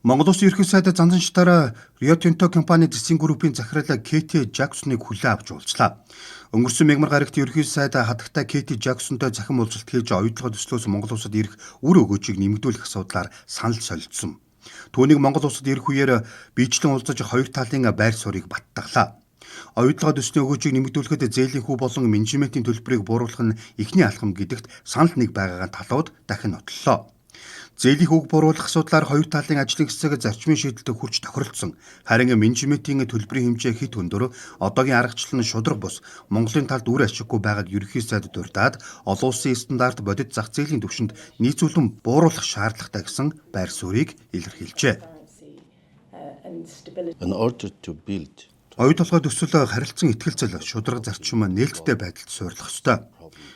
Монгол Улсын ерөнхий сайд Занданшдаар Рио Тинто компани засгийн группийн захирал Кэти Жаксоныг хүлээн авч уулзлаа. Өнгөрсөн мягмар гарагт ерөнхий сайд хадагтай Кэти Жаксонтой захин уулзалт хийж, оюутлогын төслөөс Монгол улсад ирэх үр өгөөжийг нэмэгдүүлэх асуудлаар санал солилцсон. Түүнийг Монгол улсад ирэх үеэр биечлэн уулзаж, хоёр талын байр суурийг баттгалаа. Оюутлогын төслийн өгөөжийг нэмэгдүүлэхэд зээлийн хүү болон менежментийн төлбөрийг бууруулах нь эхний алхам гэдэгт санал нэг байгаагаа талууд дахин нотлолоо. Зээлийн хүүг бууруулах асуудлаар хоёр талын ажлын хэсэг зарчмын шийдэлд хүрч тохиролцсон. Харин менежментийн төлбөрийн хэмжээ хэт өндөр, одоогийн аргачлал нь шударга бус, Монголын талд үр ашиггүй байгааг ерөнхий сайд дурдаад, олон улсын стандарт бодит зах зээлийн түвшинд нийцүүлэн бууруулах шаардлагатай гэсэн байр суурийг илэрхийлжээ. In order to build Оюу толгой төсөл харилцан итгэлцэл, шударга зарчим, нээлттэй байдалд суурлах ёстой.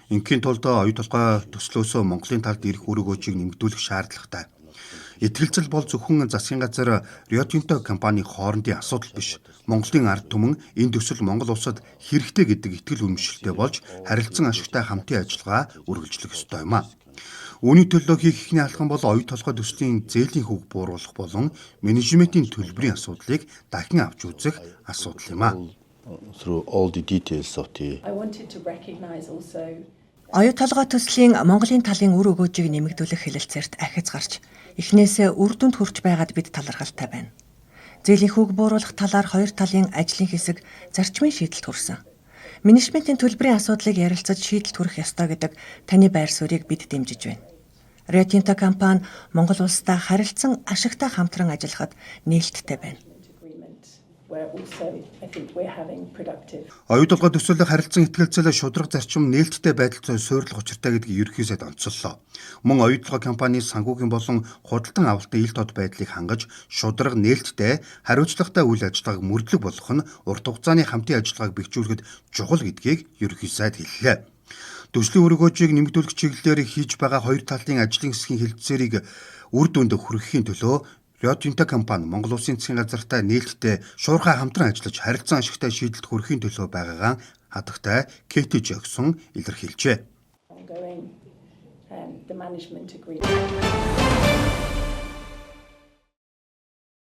Ингэхийн тулд оюу толгой төслөөсөө Монголын талд ирэх үр өгөөжийг нэмэгдүүлэх шаардлагатай. Итгэлцэл бол зөвхөн засгийн газар, Рио Тинто компани хоорондын асуудал биш. Монголын ард түмэн энэ төсөл Монгол улсад хэрэгтэй гэдэг итгэл үнэмшилтэй болж, харилцан ашигтай хамтын ажиллагаа үргэлжлэх ёстой юм а. Үүний төлөө хийх эхний алхам бол оюу толгой төслийн зээлийн хүүг бууруулах болон менежментийн төлбөрийн асуудлыг дахин авч үзэх асуудал юм а. through all the details of the I wanted to recognize also Оюу толгой төслийн Монголын талын үр өгөөжийг нэмэгдүүлэх хэлэлцээрт ахиц гарч, эхнээсээ үр дүнд хүрч байгаад бид талархалтай байна. Зээлийн хүүг бууруулах талаар хоёр талын ажлын хэсэг зарчмын шийдэлд хүрсэн. Менежментийн төлбөрийн асуудлыг ярилцаж шийдэлд хүрэх ёстой гэдэг таны байр суурийг бид дэмжиж байна. Рио Тинто компани Монгол улстай харилцан ашигтай хамтран ажиллахад нээлттэй байна. agreement where also I think we're having productive Оюу толгой төсөл харилцан итгэлцэл, шударга зарчим, нээлттэй байдал суурлах учиртай гэдгийг ерөнхий сайд онцоллоо. Мөн оюу толгой компани санхүүгийн болон худалдан авалтын ил тод байдлыг хангаж, шударга, нээлттэй, хариуцлагатай үйл ажиллагааг мөрдлөг болгох нь урт хугацааны хамтын ажиллагааг бэхжүүлэхэд чухал гэдгийг ерөнхий сайд хэллээ. Төслийн үр өгөөжийг нэмэгдүүлэх чиглэлээр хийж байгаа хоёр талын ажлын хэсгийн хэлэлцээрийг үр дүнд хүргэхийн төлөө Рио Тинто компани Монгол Улсын засгийн газартай нээлттэй, шуурхай хамтран ажиллаж, харилцан ашигтай шийдэлд хүрэхийн төлөө байгаагаа хадагтай Кэти Жаксон илэрхийлжээ. ongoing the management agreement.